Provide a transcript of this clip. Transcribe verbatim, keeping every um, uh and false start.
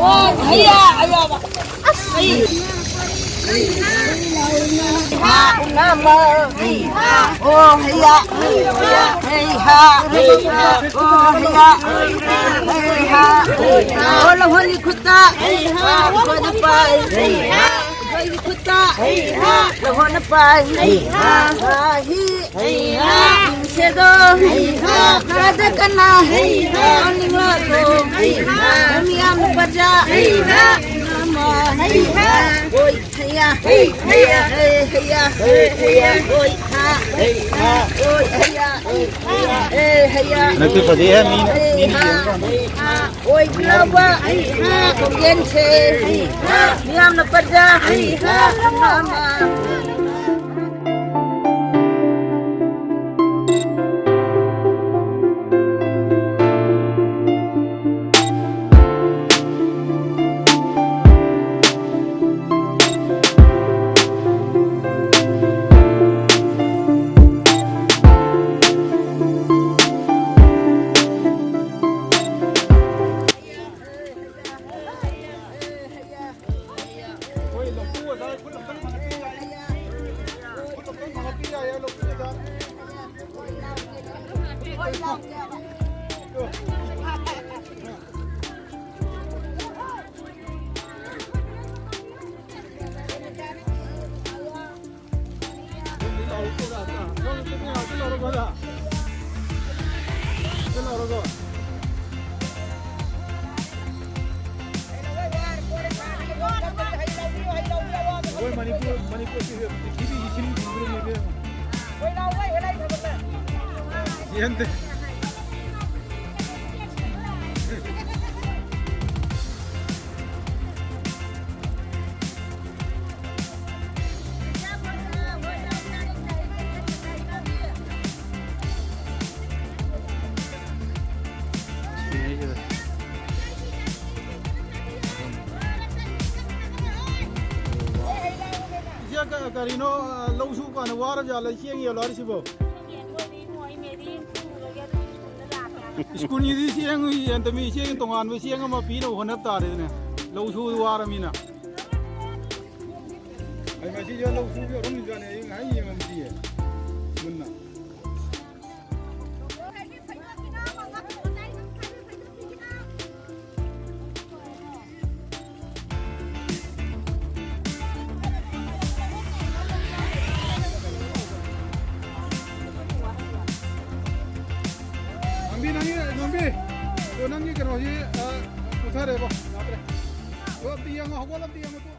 ꯍꯩꯌꯥ, ꯑꯌꯥꯕ꯫ ꯑꯁ, ꯍꯩ꯫ ꯍꯩꯍꯥ, ꯎꯅꯥꯃ꯫ ꯍꯩꯍꯥ꯫ ꯑꯣ, ꯍꯩꯌꯥ꯫ ꯍꯩꯍꯥ꯫ ꯑꯣ, ꯍꯩꯌꯥ꯫ ꯍꯩꯍꯥ꯫ ꯑꯣ, ꯂꯧꯍꯣꯟꯒꯤ ꯈꯨꯠꯇ꯫ ꯍꯩꯍꯥ꯫ ꯑꯩꯈꯣꯏꯅ ꯄꯥꯏ꯫ ꯍꯩꯍꯥ꯫ ꯑꯩꯈꯣꯏꯒꯤ ꯈꯨꯠꯇ꯫ ꯍꯩꯍꯥ꯫ ꯂꯧꯍꯣꯟꯅ ꯄꯥꯏ꯫ ꯍꯩꯍꯥ꯫ ꯍꯥ, ꯍꯤ꯫ ꯍꯩꯍꯥ꯫ ꯁꯦꯗꯣ꯫ ꯍꯩꯍꯥ꯫ ꯍꯥꯗ ꯀꯅꯥ꯫ ꯍꯩꯍꯥ꯫ ꯑꯅꯤꯡꯂꯣꯗꯣ꯫ ꯍꯩꯍꯥ꯫ ꯃꯤꯌꯥꯝ ꯄ꯭ꯔꯖꯥ꯫ ꯍꯩꯍꯥ꯫ ꯃꯥꯃ꯫ ꯍꯩꯍꯥ꯫ ꯑꯣꯏ ꯍꯩꯌꯥ꯫ ꯍꯩ ꯍꯩꯌꯥ꯫ ꯍꯩ ꯍꯩꯌꯥ꯫ ꯍꯩ ꯍꯩꯌꯥ꯫ ꯑꯣꯏ ꯍꯥ꯫ ꯍꯩ ꯍꯥ꯫ ꯑꯣꯏ ꯍꯩꯌꯥ꯫ ꯍꯩ ꯍꯩꯌꯥ꯫ ꯑꯦ ꯍꯩꯌꯥ꯫ ꯍꯟꯗꯛꯇꯤ ꯐꯖꯩꯍꯦ, ꯃꯤꯅ, ꯍꯩ ꯃꯤꯅ ꯍꯥ꯫ ꯌꯦꯡꯕ ꯀꯥꯟꯗ꯫ ꯍꯩ ꯍꯥ꯫ ꯑꯣꯏ ꯂꯥꯎꯕ꯫ ꯍꯩ ꯍꯥ꯫ ꯈꯣꯟꯖꯦꯜꯁꯦ꯫ ꯍꯩ ꯍꯥ꯫ ꯃꯤꯌꯥꯝꯅ ꯄ꯭ꯔꯖꯥ꯫ ꯍꯩ ꯍꯥ꯫ ꯃꯥꯃ꯫ ꯑꯩꯈꯣꯏ ꯃꯅꯤꯄꯨꯔ, ꯃꯅꯤꯄꯨꯔꯁꯤ ꯄ꯭ꯔꯤꯊꯤꯕꯤꯒꯤ ꯁꯤꯟ ꯊꯨꯡꯗ꯭ꯔꯤꯅꯦ ꯏꯕꯦꯝꯃ꯫ ꯌꯦꯟꯗꯦ꯫ ꯏꯆꯦ, ꯀ-, ꯀꯔꯤꯅꯣ, ꯑ, ꯂꯧ ꯁꯨꯕ ꯀꯥꯟꯗ ꯋꯥꯔ ꯖꯥꯠꯂ ꯆꯦꯡ ꯌꯦꯜꯂꯣ ꯍꯥꯏꯔꯤꯁꯤꯕꯣ? ꯌꯦꯟ ꯂꯣꯏꯔꯦ ꯏꯕꯨꯡꯉꯣ, ꯑꯩ ꯃꯦꯔꯤ ꯑꯃ ꯄꯨꯔꯒꯦ, ꯑꯗꯨꯒꯤ ꯁ꯭ꯀꯨꯜꯗ ꯂꯥꯛꯀꯦ ꯍꯥꯏꯕ꯫ ꯁ꯭ꯀꯨꯜꯒꯤꯗꯤ ꯆꯦꯡ ꯌꯦꯟꯗꯃꯤ, ꯆꯦꯡ ꯇꯣꯉꯥꯟꯕ ꯆꯦꯡ ꯑꯃ ꯄꯤꯅꯕ ꯍꯣꯠꯅꯕ ꯇꯥꯔꯦꯗꯅ, ꯂꯧ ꯁꯨꯕ ꯋꯥꯔꯃꯤꯅ꯫ ꯑꯩ ꯃꯁꯤꯁꯨ ꯂꯧ ꯁꯨꯕ ꯌꯧꯔꯝꯃꯤꯖꯥꯠꯅꯦ, ꯑꯩ ꯉꯥꯏꯍꯥꯛ ꯌꯦꯡꯉꯝꯗꯤꯌꯦ ꯃꯨꯟꯅ꯫ ꯉꯝꯕꯤ, ꯅꯪꯒꯤ, ꯉꯝꯕꯤ꯫ ꯑꯗꯣ ꯅꯪꯒꯤ ꯀꯩꯅꯣꯁꯤ, ꯑ, ꯄꯨꯊꯔꯦꯕꯣ꯫ ꯌꯥꯗ꯭ꯔꯦ꯫ ꯑꯗꯣ ꯑꯝꯇ ꯌꯦꯡꯉꯣ, ꯍꯧꯒꯠꯂꯣ, ꯑꯝꯇ ꯌꯦꯡꯉꯣ ꯇꯨ꯫